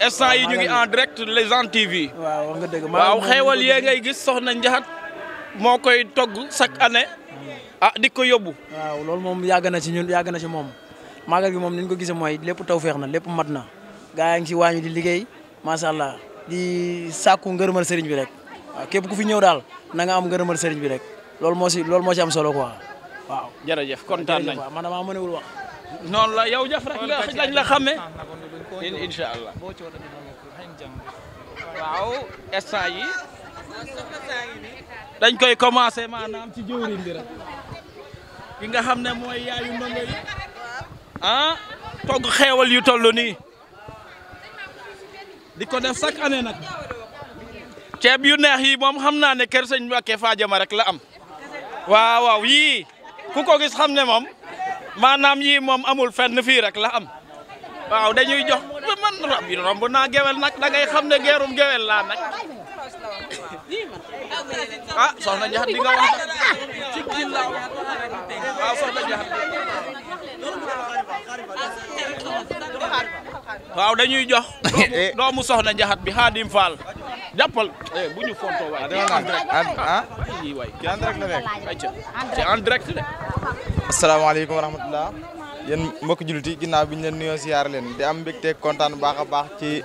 instant yi ñu ngi en direct Légende TV. waaw nga dëgg waaw xeewal yee ngay gis soxna Njaxat moo koy togg chaque année di ko yóbbu. waaw loolu moom yàgg na ci ñun yàgg na ci moom màggal gi moom ni ñu ko gisee mooy lépp tawfeex na lépp mat na gaa yi ngi ci waañu di liggéey macha allah di sàkku ngërëmal sëriñ bi rek waaw képp ku fi ñëw daal na nga am ngërëmal sëriñ bi rek loolu moo ci am solo quoi waaw. jërëjëf kontaan nañ man damaa mënewul wax. noonu la yow jaf rek lañ la xàmme incha allah waaw instant yi dañ koy commencé maanaam ci jëwriñ bi rek ki nga xam ne mooy yaayu ndongo yi togg xeewal yu toll nii di ko def chaque année nag ceeb yu neex yi moom xam naa ne kër sëñ Mbacke Fadiama rek la am waaw yii ku ko gis xam ne moom maanaam yii moom amul fenn fii rek la am waaw dañuy jox man romb naa gewel nag da ngay xam ne geerum gewel laa nag soxna Njaxat di nga wax ci ginnaaw waaw soxna Njaxat waaw dañuy jox doomu soxna Njaxat bi Xaadim Fall jàppal bu ñu fonto waay ci en direct de asalaamaaleykum wa rahmatulah yéen mbokki jullit yi ginnaaw bi ñu leen nuyoo siyaar leen di am mbégte kontaan bu baax a baax ci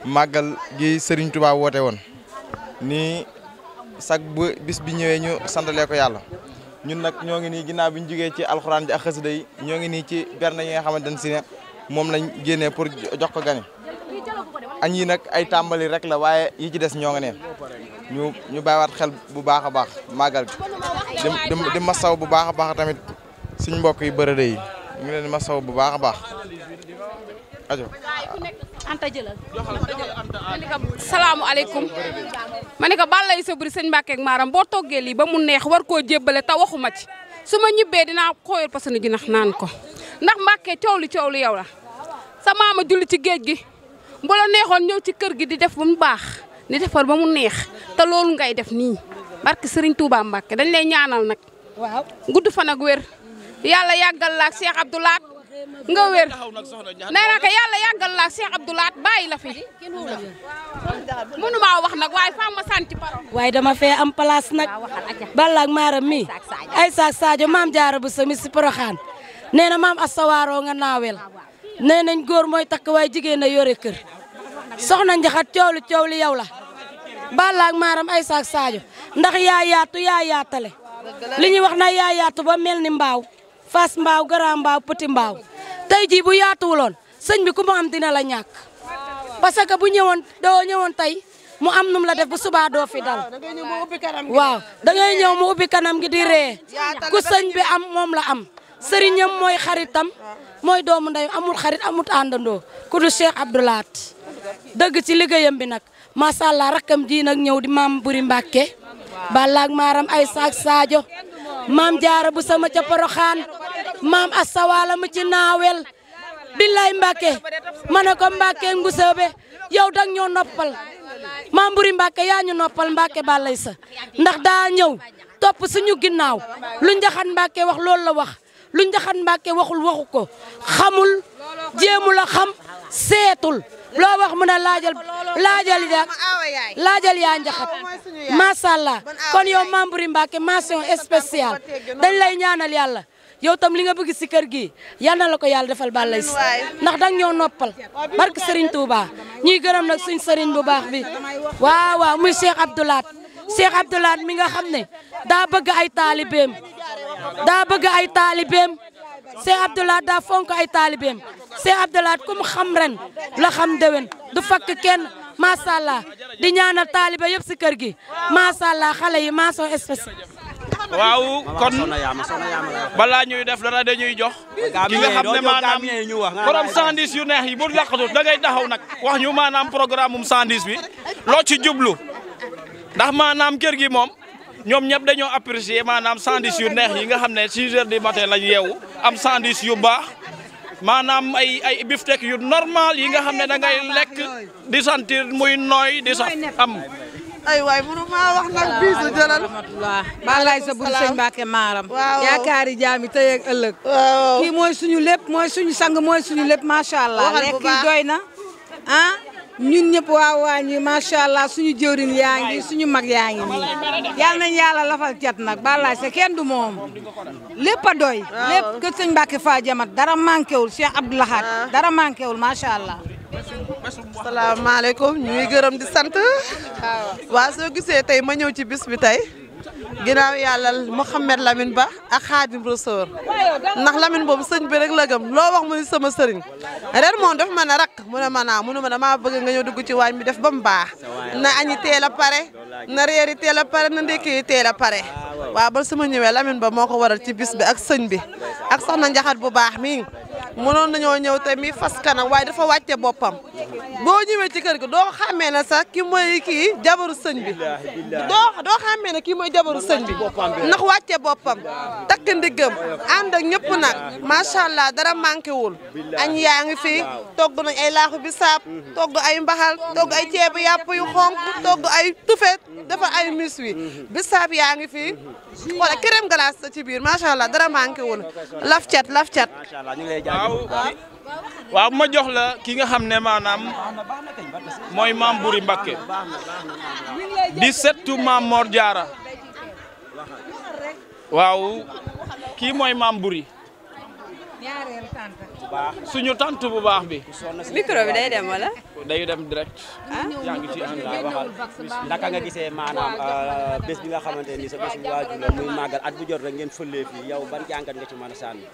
màggal gi Serigne Touba woote woon nii sag bu bis bi ñëwee ñu santalee ko yàlla ñun nag ñoo ngi nii ginnaaw bi ñu jógee ci alxuraan ji ak xasida yi ñoo ngi nii ci berne yi nga xamante ne si ne moom lañ génnee pour jox ko gani añ yi nag ay tàmbali rek la waaye yi ci des ñoo nga neen ñu bàyyiwaat xel bu baax a baax màggal bi di masaw bu baax a baax tamit suñ mbokk yi bërëde yi ñu ngi leen di masaw bu baax a baax ajo anta jëlal salaamualeykum ma ne ko Balla yi sa buri sëñ Mbacke ak Maram boo toggee lii ba mu neex war koo jébbale te waxuma ci su ma ñibbee dinaa xooyal parce que jinax naan ko ndax Mbacke coow li yow la sa maama julli ci géej gi bu la neexoon ñëw ci kër gi di def ba mu baax di defar ba mu neex te loolu ngay def nii barke Serigne Touba Mbacke dañ lay ñaanal nag waaw gudd fan ak wér yàlla yàggal la ak Cheikh Abdoulaat nga wér nee naa ko yàlla yàggal la ak Cheikh Abdoulaat bàyyi la fi mënu maa wax nag waaye faa ma sant parole waaye dama fee am place nag Balla ak Maram mi ay saak Sadio maam jaara bu sami si Poroxaan nee na maam astawaaroo nga naawel nee nañ góor mooy takk waaye jigéen a yore kër soxna Njaxat coow li yow la Balla ak Maram ay saak Sadio ndax yaa yaatu yaa yaatale li ñuy wax na yaa yaatu ba mel ni mbaaw fas mbaaw grand mbaaw petit mbaaw tey jii bu yaatuwuloon sëñ bi ku mu am dina la ñàkk parce que bu ñëwoon tey mu am num la def bu subaa doo fi dal waaw da ngay ñëw mu ubbi kanam gi di ree ku sëñ bi am moom la am sëriñam mooy xaritam mooy doomu ndeyam amul xarit amut àndandoo ku du Cheikh Abdoulaat dëgg ci liggéeyam bi nag macha allah rakkam ji nag ñëw di maam Buri Mbàkke Balla ak Maram ay saak Sadio maam jaara bu sama ca Poroxaan maam asawaala mu ci naawel billaay Mbàkke ma ne ko Mbàkke ngusoobe yow dag ñoo noppal maam Buri Mbàkke yaa ñu noppal Mbàkke Ballay sa ndax daa ñëw topp suñu ginnaaw lu Njaxat Mbàkke wax loolu la wax lu Njaxat Mbàkke waxul waxu ko xamul jéemu la xam seetul loo wax mu ne laajal yaa Njaxat macha allah kon yow maam Buri Mbàkke mention spéciale dañ lay ñaanal yàlla yow tam li nga bëgg si kër gi yal na la ko yàlla defal Ballay si ndax dang ñoo noppal barke Serigne Touba ñuy gërëm nag suñ Serigne bu baax bi waaw muy Cheikh Abdoulaat mi nga xam ne daa bëgg ay taalibeem Cheikh Abdoulaat daa fonk ay taalibeem Cheikh Abdoulaat kum xam ren la xam déwén du fakk kenn macha allah di ñaanal taalibe yëpp si kër gi macha allah xale yi mention spéciale. waaw kon balaa ñuy def dara dañuy jox ki nga xam ne maanaam borom 110 yu neex yi bu laqatu da ngay taxaw nag wax ñu maanaam programme um 110 bi loo ci jublu ndax maanaam kër gi moom ñoom ñëpp dañoo apprécier maanaam 110 yu neex yi nga xam ne 6 heures du matin lañ yeewu am 110 yu baax maanaam ay biftek yu normal yi nga xam ne da ngay lekk di sentir muy nooy di saf am. ay waay mënu maa wax nag biisu jëlal Ballay sa buri sëñ Mbacke Maram yaakaari jaami tey ak ëllëg kii mooy suñu lépp mooy suñu sang mooy suñu lépp macha allah lekk yi doy na ñun ñëpp waa waañ wi macha allah suñu jëwrin yaa ngi suñu mag yaa ngi nii yal nañ yàlla lafal cat nag balaay sa kenn du moom lépp a doy lépp kër sëñ Mbacke Fa Jamat dara manqué wul Cheikh Abdou Lahad dara manqué wul macha allah. salaamaaleykum ñu ngi gërëm di sant waaw soo gisee tey ma ñëw ci bis bi tey ginnaaw yàlla Mouhamed Lamine Ba ak Khadim Rassoul ndax Lamine boobu sëñ bi rek la gëm loo wax mu ni sama sëriñ ren moom daf ma ne rak mu ne ma naa mu ne ma damaa bëgg nga ñëw dugg ci waañ bi def ba mu baax na añi teel a pare na reeri teel a pare na ndekki yi teel a pare waaw ba sama ñëwee Lamine Ba moo ko waral ci bis bi ak sëñ bi ak soxna Njaxat bu baax mi mënoon nañoo ñëw te mi fas kanam waaye dafa wàcce boppam boo ñëwee ci kër gi doo xàmmee ne sax ki mooy kii jabaru sëñ bi doo xàmmee ne kii mooy jabaru sëñ bi ndax wàcce boppam takk ndiggam ànd ak ñëpp nag macha allah dara manqué wul añ yaa ngi fi togg nañ ay laaxu bisaab togg ay mbaxal togg ay ceebu yàpp yu xonk togg ay tufet dafa ay mis wi bisaab yaa ngi fi wala crème glace ci biir macha allah dara manqué wul laf cat waaw ma jox la ki nga xam ne maanaam mooy maam Buri Mbakke di settu maam Mor Jaara waaw kii mooy maam Buri suñu tante bu baax bi. micro bi day dem wala. day dem direct. yaa ngi ci ànd waxal naka nga gisee maanaam bés bi nga xamante ni sa bés bu waajur la muy màggal at bu jot rek ngeen fëlee fii yow ban jàngat nga ci mën a sànni.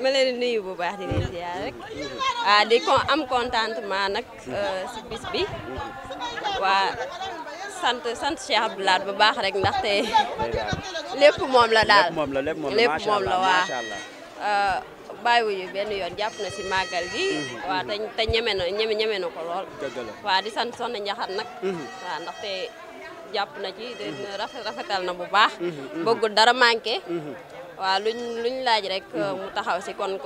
ma leen di nuyu bu baax di leen ziar rek di ko am contentement nag si bis bi waa sant Cheikh Abdou Lahad bu baax rek ndaxte lépp moom la daal lépp moom la waa bàyyiwuñu benn yoon jàpp na si màggal gi waa te ñeme na ko lool waa di sant Soxna Njaxat nag waa ndaxte jàpp na ci rafetal na bu baax bëggul dara manqué waaw luñ laaj rek mu taxaw si kon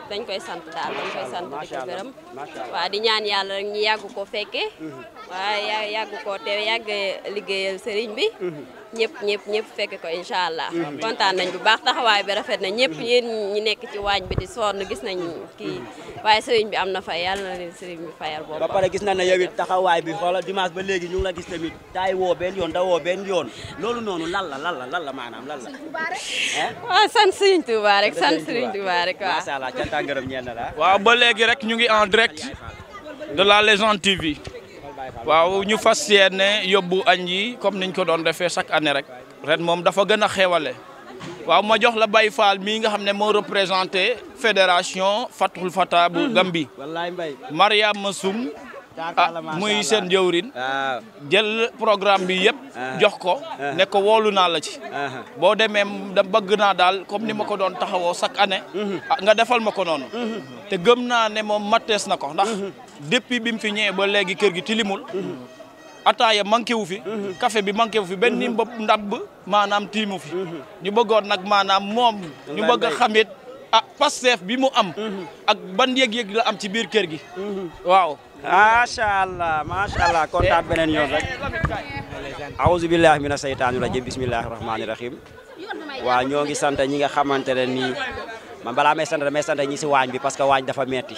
dañ koy sant daal dañ koy sant di ko gërëm waaw di ñaan yàlla rek ñu yàgg ko fekkee waaye yàgg koo teew yàgg liggéeyal sëriñ bi ñëpp fekk ko incha allah kontaan nañ bu baax taxawaay bi rafet na ñëpp yéen ñi nekk ci waañ bi di sonn gis nañ kii waaye sëriñ bi am na fay yàlla na leen sëriñ bi fayal boobu ba pare gis nañ ne yow it taxawaay bi xoolal dimanche ba léegi ñu ngi la gis tamit taay woo benn yoon da woo benn yoon loolu noonu lan la maanaam lan la waaw sant sëriñ Touba rek sant sëriñ Touba rek waaw macha allah cant ak ngërëm ñeen la waaw ba léegi rek ñu ngi en direct de la Légende TV waaw ñu fas yéene yóbbu añ yi comme niñ ko doon defee chaque année rek ren moom dafa gën a xewale waaw ma jox la Baye Fall mii nga xam ne moo représenté fédération Fathul Fata bu Gambie Mariam Massoum muy seen jëwrin jël programme bi yëpp jox ko ne ko woolu naa la ci boo demee da bëgg naa daal comme ni ma ko doon taxawoo chaque année nga defal ma ko noonu te gëm naa ne moom mattees na ko ndax depuis bi mu fi ñëwee ba léegi kër gi tilimul ataaya manqué wu fi café bi manqué wu fi benn ni bopp ndab maanaam tiimu fi ñu bëggoon nag maanaam moom ñu bëgg a xamit Pastef bi mu am ak ban yëg-yëg la am ci biir kër gi waaw macha allah kontaan beneen yoon rek awuzu billahi mina seytaani rajim bismillahi rahmaani rahim waaw ñoo ngi sant ñi nga xamante ne nii man balaa may sant ñi si waañ bi parce que waañ dafa metti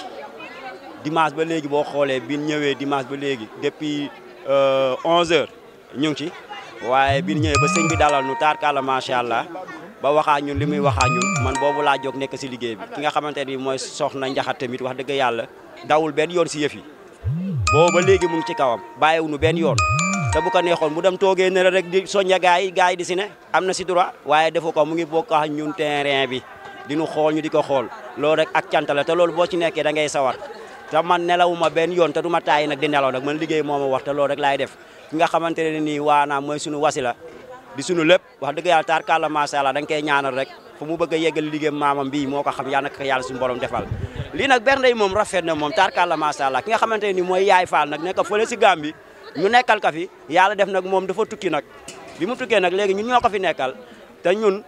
dimanche ba léegi boo xoolee bi ñëwee dimanche ba léegi depuis 11h ñu ngi ci waaye bi ñëwee ba sëñ bi dalal nu taarkalla macha allah ba waxaa ñun li muy waxaa ñun man boobu laa jóg nekk si liggéey bi ki nga xamante ni mooy Soxna Njaxat tamit wax dëgg yàlla dawul benn yoon si yëf yi boobu ba léegi mu ngi ci kawam bàyyiwuñu benn yoon te bu ko neexoon mu dem toogee ne rek di soñña gars yi di si ne am na si droit waaye defu ko mu ngi bokk ak ñun terrain bi di nu xool ñu di ko xool loolu rek ak cant la te loolu boo ci nekkee da ngay sawar te man nelawuma benn yoon te du ma tàyyi nag di nelaw nag man liggéey moo ma wax te loolu rek laay def ki nga xamante ne nii waanaam mooy sunu wasila di sunu lépp wax dëgg yàlla taarkalla macha allah da nga koy ñaanal rek fu mu bëgg a yeggal liggéey maamam bii moo ko xam yàlla na ko yàlla suñu borom defal lii nag bernde yi moom rafet na moom taarkalla macha allah ki nga xamante ne nii mooy yaay Fall nag nekk fële si Gambie ñu nekkal ka fi yàlla def nag moom dafa tukki nag bi mu tukkee nag léegi ñun ñoo ko fi nekkal te ñun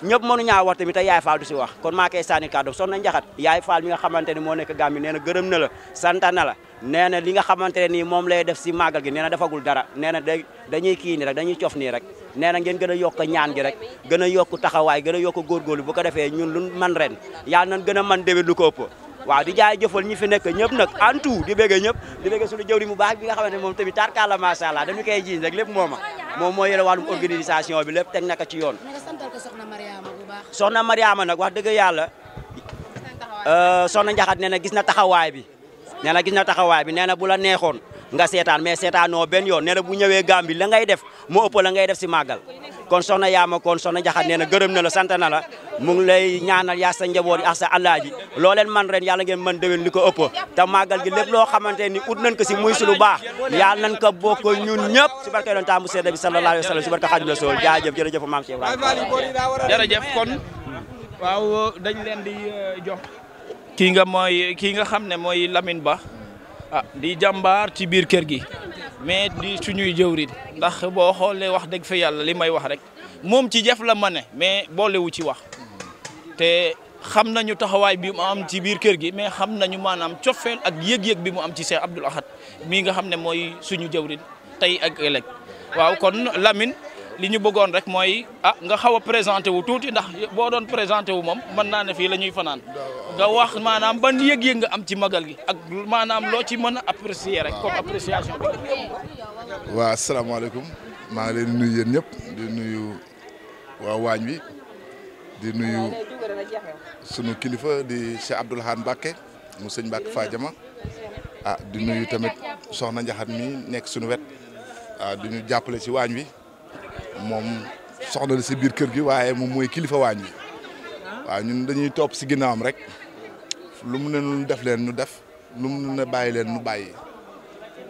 ñëpp mënu ñaa wax tamit te yaay Fall du si wax kon maa koy sànni kàddu Soxna Njaxat yaay Fall mi nga xamante ne moo nekk Gambie nee na gërëm na la sant na la nee na li nga xamante ne nii moom lay def si màggal gi nee na defagul dara nee na dañuy kii nii rek dañuy cof nii rek nee na ngeen gën a yokk ñaan gi rek gën a yokk taxawaay gën a yokk góorgóorlu bu ko defee ñun lu man ren yàlla nañ gën a man déwén lu ko ëpp waaw di jaay jëfal ñi fi nekk ñëpp nag en tout di bëgg ñëpp di bëgg suñu jëwri mu baax bi nga xamante ne moom tamit tarkalla macha allah dañu koy jiiñ rek lépp moom moo yore wàllum organisation bi lépp teg naka ci yoon. soxna Mariama nag wax dëgg yàlla soxna Njaxat nee na gis na taxawaay bi nee na bu la neexoon nga seetaan mais seetaanoo benn yoon nee na bu ñëwee Gàmbi la ngay def moo ëpp la ngay def si màggal kon soxna Yaama kon soxna Njaxat nee na gërëm na la sant na la mu ngi lay ñaanal yaa sa njaboot yi ak sa alaaji loo leen man ren yàlla ngeen mën déwén li ko ëpp te màggal gi lépp loo xamante ni ut nañ ko si muy si lu baax yàlla nañ ko bokk ñun ñëpp si barke doon taamu seede bi sallallahu alayhi wa sallam si barke Xaadimu Rasuul jaajëf jërëjëf maam Cheikh Ibrahima jërëjëf kon waaw dañ leen di jox kii nga xam ne mooy Lamine Ba di jàmbaar ci biir kër gi mais di suñuy jëwriñ ndax boo xoolee wax dëgg fa yàlla li may wax rek moom ci jëf la ma ne mais boolewu ci wax te xam nañu taxawaay bi mu am ci biir kër gi mais xam nañu maanaam cofeel ak yëg-yëg bi mu am ci Cheikh Abdoul Ahad mii nga xam ne mooy suñu jëwriñ tey ak ëllëg waaw kon Lamine li ñu bëggoon rek mooy nga xaw a présenté wu tuuti ndax boo doon présenté wu moom mën naa ne fii la ñuy fanaan nga wax maanaam ban yëg-yëg nga am ci magal gi ak maanaam loo ci mën a apprécier rek comme appréciation bi. waaw asalaamaaleykum maa ngi leen di nuyu yéen ñëpp di nuyu waa waañ wi di nuyu sunu kilifa di Cheikh Abdoul Ahad Mbacké mu sëñ Mbacké Fadiama di nuyu tamit soxna Njaxat mi nekk suñu wet di ñu jàppale ci waañ wi moom soxna la si biir kër gi waaye moom mooy kilifa waañ wi waaw ñun dañuy topp si ginnaawam rek lu mu ne ñu def leen ñu def lu mu ne bàyyi leen ñu bàyyi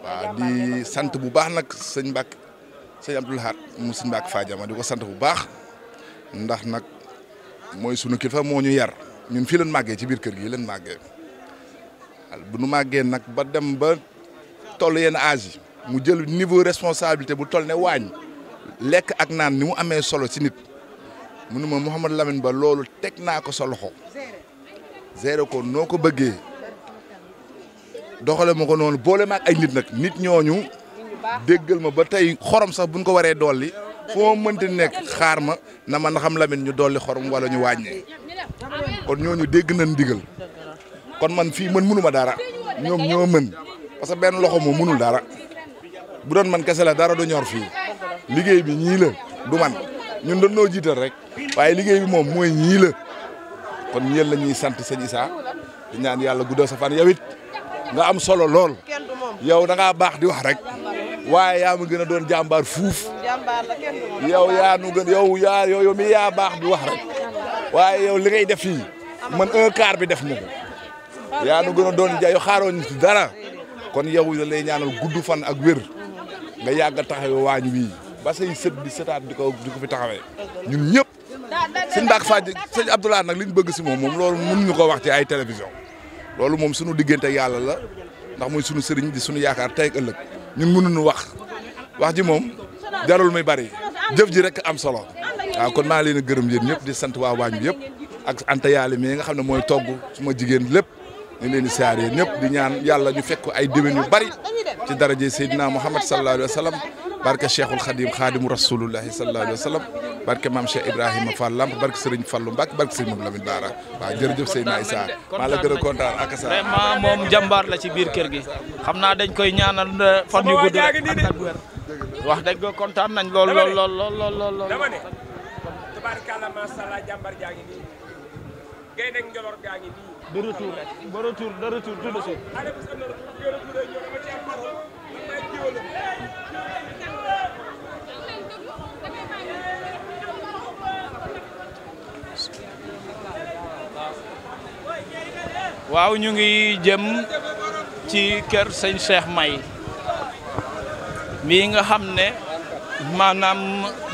waaw di sant bu baax nag sëñ Abdoul Ahad mu sëñ Mbacké Fadiama di ko sant bu baax ndax nag mooy sunu kilifa moo ñu yar ñun fii leen màggee ci biir kër gi leen màggee bu nu màggee nag ba dem ba toll yenn âge yi mu jël niveau responsabilité bu toll ne waañ lekk ak naan ni mu amee solo ci nit mu ne ma Mouhamadou Lamine Ba loolu teg naa ko sa loxo gérer ko noo ko bëggee doxale ma ko noonu boole ma ak ay nit ñooñu déggal ma ba tey xorom sax buñ ko waree dolli foo mënti nekk xaar ma na man xam Lamine ñu dolli xorom wala ñu wàññee kon ñooñu dégg nañ ndigal kon man fii man mënuma dara ñoom ñoo mën parce que benn loxo moom mënul dara bu doon man kese la dara du ñor fii liggéey bi ñii la du man ñun dañ noo jiital rek waaye liggéey bi moom mooy ñii la kon ñeel la ñuy sant sëñ Issa di ñaan yàlla guddal sa fan yow it nga am solo lool yow da ngaa baax di wax rek waaye yaa ma gën a doon jàmbaar fuuf yow yaa nu gën yow mi yaa baax di wax rek waaye yow li ngay def fii man un quart bi def ma ko yaa nu gën a doon yow xaaroo ñu ci dara kon yow da lay ñaanal gudd fan ak wér nga yàgg a taxawee waañ wii ba say sët di sëtaat di ko fi taxawee ñun ñëpp sëñ Mbacké Fadiama sëñ Abdoul Ahad nag li ñu bëgg si moom loolu mënuñu ko wax ci ay télévision loolu moom suñu diggante yàlla la ndax muy suñu sëriñ di suñu yaakaar tey ak ëllëg ñun mënuñu wax ji moom jarul muy bari jëf ji rek am solo waaw kon maa leen a gërëm yéen ñëpp di sant waa waañ bi yëpp ak Anta Yaali mi nga xam ne mooy togg suma jigéen lépp ñu leen di siyaare yéen ñëpp di ñaan yàlla ñu fekk ay déwén yu bari ci daraje Seydina Muhammad sallallahu alayhi wa sallam barke Cheikhul Khadim Khadimu Rasulullahi sallallahu alayhi wa sallam barke Mame Cheikh Ibrahima Fall Lamp barke Serigne Fallou Mbacké barke Serigne Modou Lamine Bara waaw jërëjëf Seydina Issa maa la gën a kontaan ak sa vraiment moom jàmbaar la ci biir kër gi xam naa dañ koy ñaanal fan yu gudd rek ak wér wax dëgg kontaan nañ lool dama ne tabaarkalla macha Allah jàmbaar jaa ngi nii gaynde ak njolor gaa ngi nii de retour tout de suite waaw ñu ngi jëm ci kër sëñ Cheikh May mii nga xam ne maanaam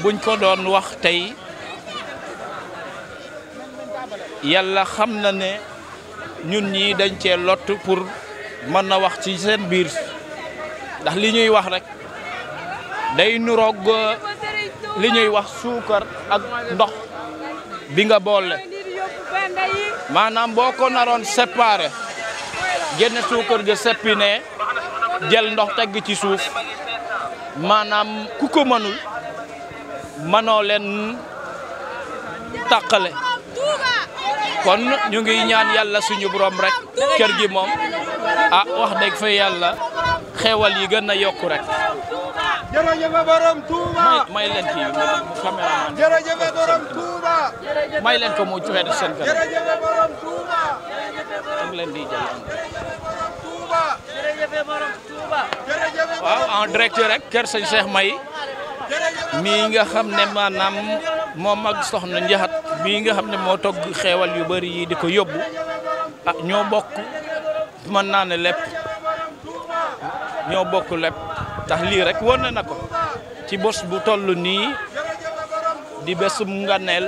buñ ko doon wax tey yàlla xam na ne ñun ñii dañ cee lott pour mën na wax ci seen biir ndax li ñuy wax rek day nuroog li ñuy wax suukar ak ndox bi nga boole maanaam boo ko naroon séparé génne suukar ga seppi ne jël ndox tegg ci suuf maanaam ku ko mënul mënoo leen tàqale kon ñu ngi ñaan yàlla suñu borom rek kër gi moom ah wax dëgg fa yàlla xewal yi gën a yokku rek. jërëjëf borom Touba. may leen kii mu caméraman. jërëjëf borom Touba. may leen ko mu joxe seen kër. jërëjëf borom Touba. ñu ngi leen di jël. Touba. jërëjëf borom Touba. waaw en direct rek kër sëñ Cheikh May mii nga xam ne maanaam moom ak soxna Njaxat mii nga xam ne moo togg xeewal yu bari yi di ko yóbbu ah ñoo bokk mën naa ne lépp ñoo bokk lépp tax lii rek wane na ko ci bés bu toll nii di bésum nganeel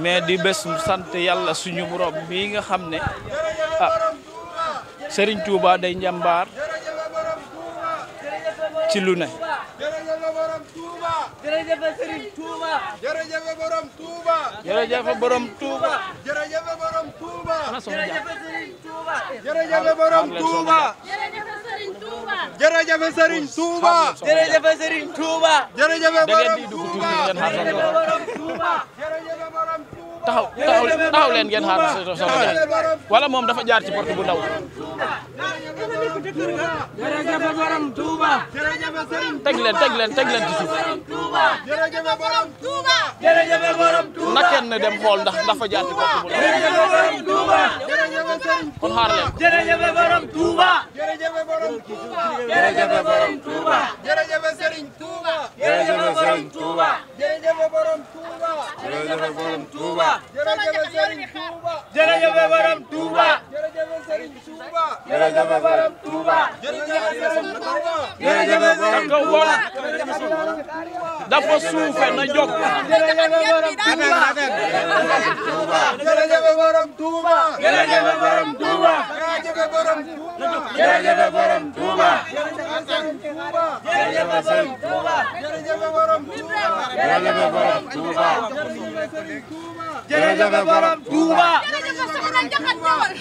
mais di bésum sant yàlla suñu borom bii nga xam ne ah Serigne Touba day njàmbaar ci lu ne. jërëjëf Serigne Touba. jërëjëf borom Touba. jërëjëf borom Touba. jërëjëf borom Touba. jërëjëf Serigne Touba. jërëjëf borom Touba. jërëjëf Serigne Touba. jërëjëf Serigne Touba. jërëjëf Serigne Touba. jërëjëf borom Touba. taxaw leen ngeen xaar soxna wala moom dafa jaar ci porte bu ndaw. jërëjëf borom Touba. teg leen ci suuf. jërëjëf borom Touba. jërëjëf borom Touba. na kenn dem xool ndax dafa jaar ci porte bu ndaw. jërëjëf borom Touba. jërëjëf Serigne kon xaar leen. jërëjëf borom Touba. jërëjëf borom Touba. jërëjëf borom Touba. jërëjëf Serigne Touba. jërëjëf borom Touba. jërëjëf borom Touba. jërëjëf borom Touba. jërëjëf Serigne Touba. jërëjëf borom Touba. jërëjëf Serigne Touba. jërëjëf borom Touba. jërëjëf Serigne Touba. jërëjëf borom Touba. dafa suufe na jóg. jërëjëf borom Touba. jërëjëf borom Touba. jërëjëf borom Touba. jërëjëf borom Touba. jërëjëf Serigne Touba. jërëjëf borom Touba. jërëjëf borom Touba. jërëjëf borom Touba.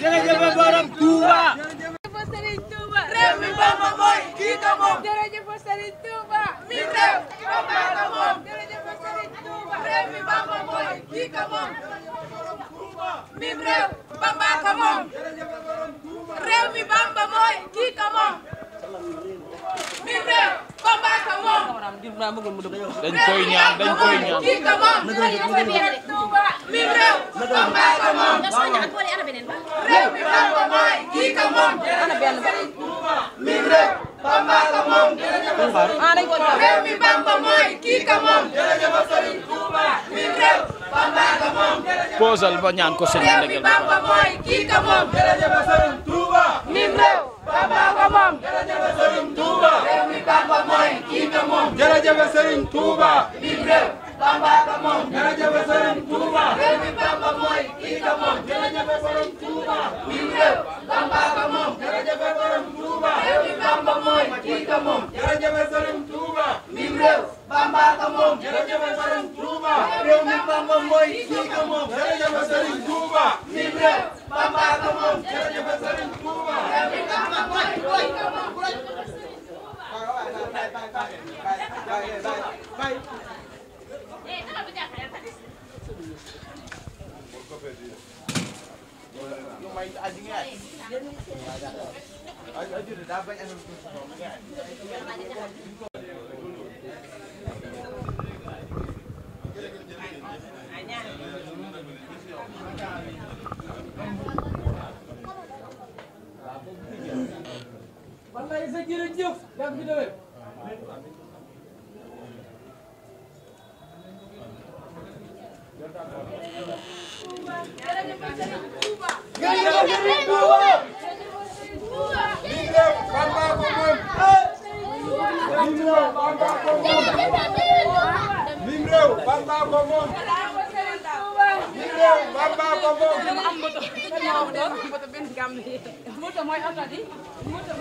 jërëjëf borom Touba. réew mi Bamba mooy kii ka moom. jërëjëf Serigne Touba. mi réew Bamba ka moom. jërëjëf Serigne Touba. réew mi Bamba mooy kii ka moom. mi réew Bamba ka moom. réew mi Bamba mooy kii ka moom. mi réew Bamba ka moom. dañ koy ñaan kii ka moom. mi réew Bamba ka moom. réew mi Bamba mooy kii ka moom. mi réew Bamba ka moom. réew mi Bamba mooy kii ka moom. jërëjëf Serigne Touba. mi réew Bamba ka moom. posal ba ñaan ko sëñ réew mi Bamba mooy kii ka moom. jërëjëf Serigne Touba. mi réew Bamba ka moom. jërëjëf Serigne Touba. réew mi Bamba mooy kii ka moom. jërëjëf Serigne Touba. mi réew Bamba ka moom. jërëjëf Serigne Touba. réew mi Bamba mooy kii ka moom. jërëjëf Serigne Touba. mi réew Bamba ka moom. jërëjëf Serigne Touba. réew mi Bamba mooy kii ka moom. jërëjëf Serigne Touba. mi réew Bamba ka moom. jërëjëf Serigne Touba. réew mi Bamba mooy kii ka moom. jërëjëf Serigne Touba. mi réew Bamba ka moom. jërëjëf Serigne Touba. réew mi Bamba mooy kii ka moom. wallaay sa jërëjëf yàgg bi déwén moto mooy oto di moto